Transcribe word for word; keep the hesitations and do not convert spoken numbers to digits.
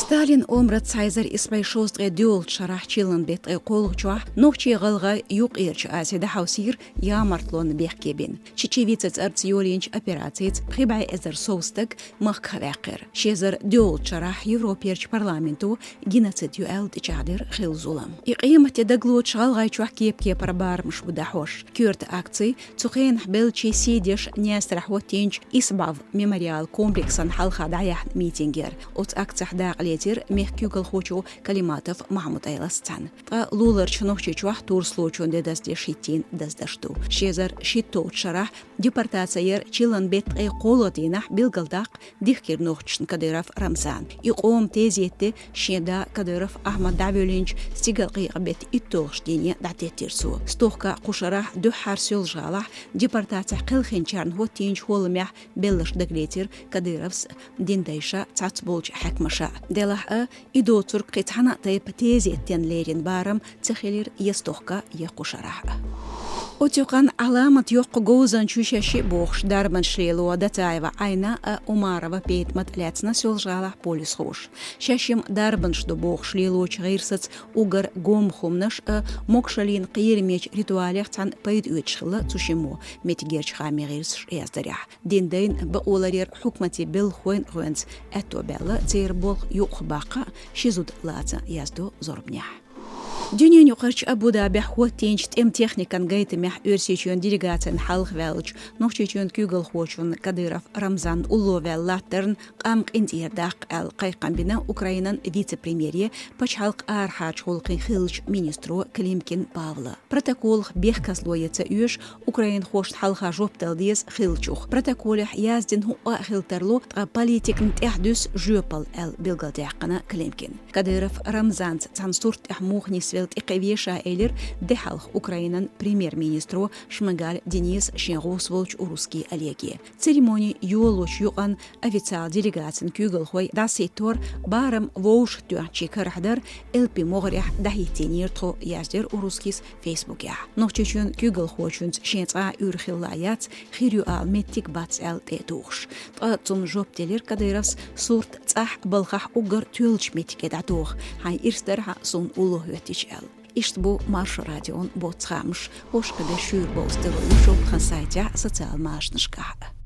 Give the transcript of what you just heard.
Таллинан омра цхьа эзар исс бӀе шовзткъе доьалгӀача шарахь, чиллан беттан ткъе кхоалгӀачохь, нохчий-гӀалгӀай Юккъерчу Асийчохь дӀахьовсийра ямартлонан бехке бина. Чечевица цӀарца йолаенчу операцица пхи бӀе эзар сов стаг махках ваьккхира. Ши эзар доьалгӀачу шарахь Европерчу парламенто геноцид ю аьлла тӀечӀагӀдира хилла зулам. И къематде дагалоцуш ГӀалгӀайчохь кеп-кепара барамаш бу дӀахьош. Коьрта акци цу хенахь беллачийн сий деш Наьсарехь хӀоттийначу Исбаъв мемориал комплексан хьалха дӀаяьхьна митинг яра. Оцу акцехь дакъа лецира мехкан куьйгалхочо Калиматов Махьмуд-Ӏелас цхьаьна. Ткъа луларчу Нохчийчохь турслочун де даздеш хӀиттийна даздарш ду. Ши эзар шийтталгӀачу шарахь депортаци яра чиллан беттан ткъе кхоалгӀачу дийнахь билгалдаккха дихкира нохчашна Кадыров Рамзана. И къоман тезетан де шен да Кадыров Ахьмад дӀавоьллинчу стигалкъекъа беттан итталгӀачу дийне дӀатеттира цо. Стохка кху шарахь дуьххьара Соьлжа-ГӀалахь депортацехь кхелхинчарна хӀоттийначу хӀолламехь белларш дагалецира Кадыровс динан дайша, цхьацболчу хьаькамаша. Делахь а, и доцург кхин цхьана а тайпа тезетан де лерина барам ца хилира я стохка, я кху шарахь а. Оцу юкъанна Ӏаламат йоккха говзанчаш ю шаьш шиъ бохуш дарбанаш лело Дацаева Ӏайна а, Умарова ПетӀамат а лаьцна Соьлжа-ГӀалахь полисхоша. Шаьш-м дарбанаш ду бохуш лелочу гӀирсаца уггар гоман хӀуманаш а, могашаллин кхерамечу ритуалех цхьаьна пайда оьцуш хилла цу шиммо, меттигерчу хаамийн гӀирсаша яздарехь. Динан дайн бакъо ларъяр хьукматан белхалойн гӀоьнца аьтто баьлла, церан болх юкъахбаккха а ши зуда лаца, яздо зорбанехь. Дуьненаюкъарчу Абу-Дабехь хӀоттийначу тӀеман техникан гайтамехь Оьрсийчоьнан делегацин хьалха ваьллачу Нохчийчоьнан куьйгалхочунна Кадыров Рамзанна улло ваьлла латтарна къам къинтӀера даккха аьлла кхайкхам бина Украинан вице-премьере, пачхьалкхан арахьарчу гӀуллакхийн хиллачу министро Климкин Павла. Протоколах бехказло ян ца оьшу, украинхошна хьалха жоп дала деза хиллачух. Протоколехь яздина хӀуъа а хила тарло, ткъа политикана тӀаьхьа дуьсу жоьпалла аьлла билгалдаьккхина Климкина. Кадыров Рамзанца цхьана сурт тӀехь муха нисвелла тӀекхеве ша, элира де хьалха Украинан премьер-министро Шмыгаль Дениса шен гӀусса волчу Урусский Олеге. Церемони йолочу юкъанна официалан делегацин куьйгалхой дӀасахӀиттор барам вовшахтоьхначийн карахь дара, Элпин могӀарехь дӀахӀиттийнера тхо, яздира Урусскис Фейсбукехь. Нохчийчоьнан куьйгалхочуьнца шен цкъа а уьйр хилла яц, хир ю ала меттиг бац аьлла тӀе а тухуш. Ткъа цунна жоп делира Кадыровс, сурт цӀахь а балхахь а уггар тоьллачу меттиге дӀатоха, хьайн ирс дархьама суна улло хӀоьттича аьлла. Иштта бу Маршо радион боццу хаамаш. ХӀорш кхин беш шуьйра бовза тера ю шун тхан сайтехь а, социал машанашкахь а.